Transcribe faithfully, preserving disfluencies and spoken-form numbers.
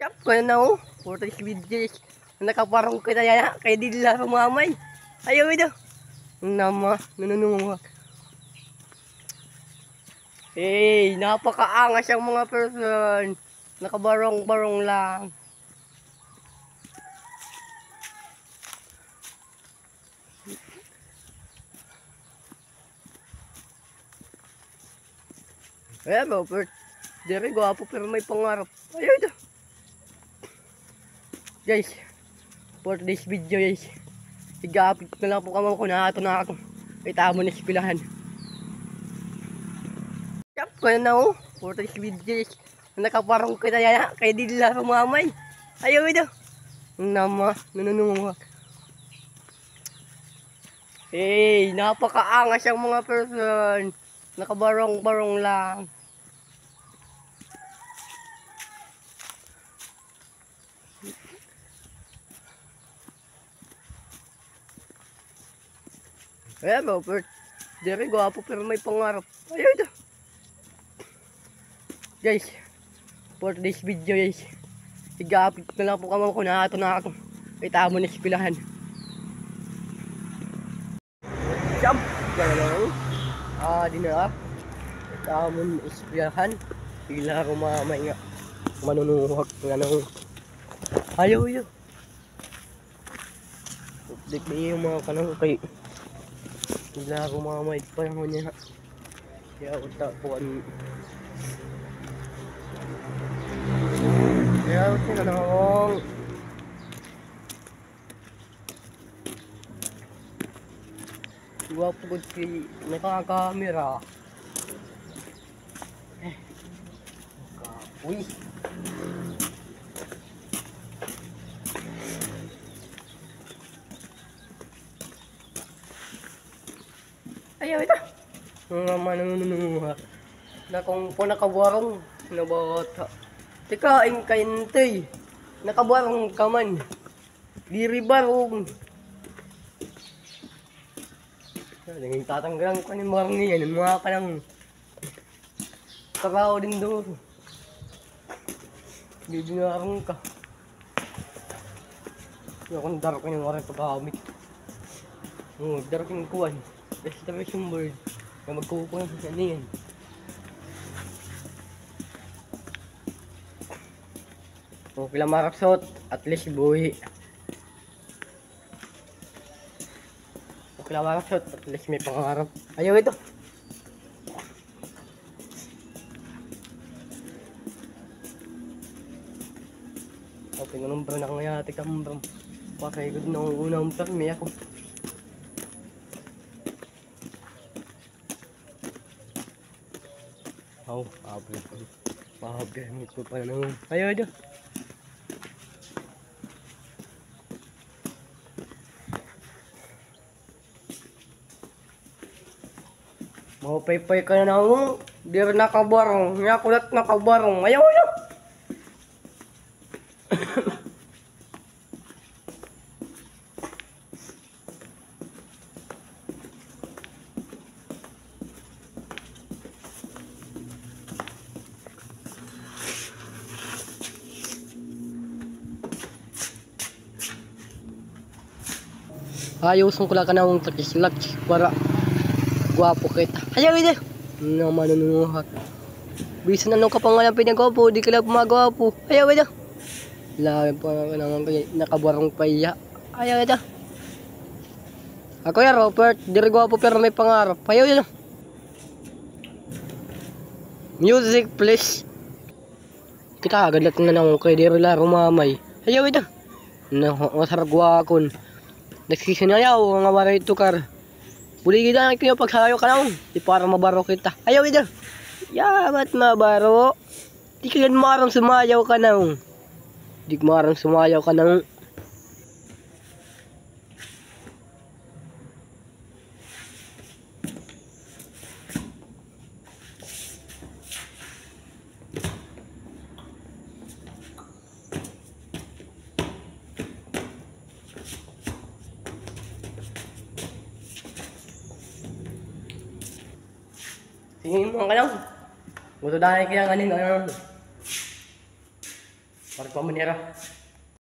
Kaya na, oh. Puro tris video. Nakabarong kita yana kay diri la rumamay. Ayaw ito. Nama, nanunuha. Hey, napakaangas ang mga person. Nakabarong-barong lang. Ayan, Robert. Diri gwapo pero may pangarap. Ayaw ito. Guys, for this video, guys, iga-update na lang po kamo kun ato na ako. Kita mo na eskwelahan. Yap, kaya na, oh. For this video, guys. Nakabarong kita yana kay diri la rumamay. Ayaw ito. Nama, nanunuha. Hey, napakaangas ang mga person. Nakabarong-barong lang. Ayan, Robert. Diri gwapo pero may pangarap. Ayaw ito. Guys, for this video, guys, iga-update na lang po kamo kun ato na ako. Kita mo na eskwelahan. Jump! Yan na lang. Ah, di na. Kita mo na eskwelahan. Pila ako mamay nga manunuhak nga nang ayaw yun. Update na yung mga kanang kay nila ako mga may panahon niya. Kaya ako tapuan. Kaya ako tinanong. Gwapo gud si nakakamera. Uy. Ayaw ito. Mga manununguha. Na kung po nakabarong, nabata. Tikain ka, Intoy. Nakabarong ka man. Diri barong. Naging tatanggalan ko ni barong niya. Mga kanang trabaho din doon. Bibinarong ka. Yung akong dark yung waray pagkakamit. Oo, dark yung kuwan. Restoration board. Na magkukuha sa niyan. Okay lang, marapsot. At least buhi. Okay lang, marapsot. At least may pangarap. Ayaw ito. Okay, nung bro na kaya, tika mo, bro. Pakay ko na ang unang permi ako. Aw, abri ko. Pahab kay mo ko pa na. Ayaw, ayaw. Maupaypay ka na nang diri nakabarong. Niya kulat nakabarong. Ayaw, ayaw. Ayuson ko la kanang takis-lakis para gwapo kita. Ayaw, ida. Nga manunuhat. Bisan ano ka pa nga lang pinagwapo, di ka lang magwapo. Ayaw, ida. Labi pa nga naman kay nakabarong pa iya. Ayaw, ida. Ako ya, Robert, diri gwapo pero may pangarap. Ayaw, ida. Music, please. Kita agad la tinanaw kay diri la rumamay. Ayaw ito. Na, masarag wakon. Nagsisinayaw nga waray tukar. Buligi na lang kayo pagsayaw ka lang. Di para mabaro kita. Ayaw ito. Ya, ba't mabaro? Di ka yan marang sumayaw ka lang. Di ka marang sumayaw ka lang. Tingin mo ka lang. Gusto dahil kaya nga ning ano. Para pa man nira.